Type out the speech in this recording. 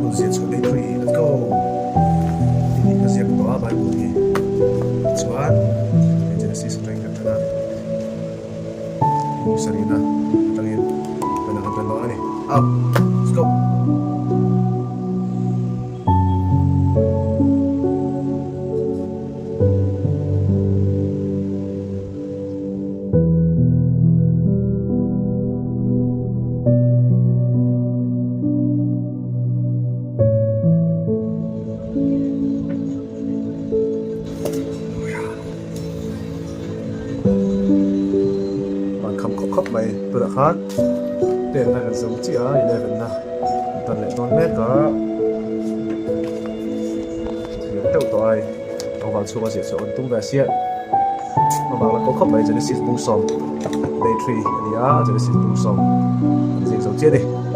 Bible ziah chhuah day 3 let's go tih ka ziak tawh a Bible hi tichuan Genesis atangin kan tan a sarihna atangin kan tan dawn a ni up let's go. An kham khawp khawp mai tunah khan ten na kan zo chiah a 11 na an tan leh dawn mek a thiam deuh tawh ai tlangval chhunga ziah chhuah an tum ve sia amah la ko khawp mai Genesis bung sawm day 3 a ni a Genesis bung sawm an ziak zo chiah a ni.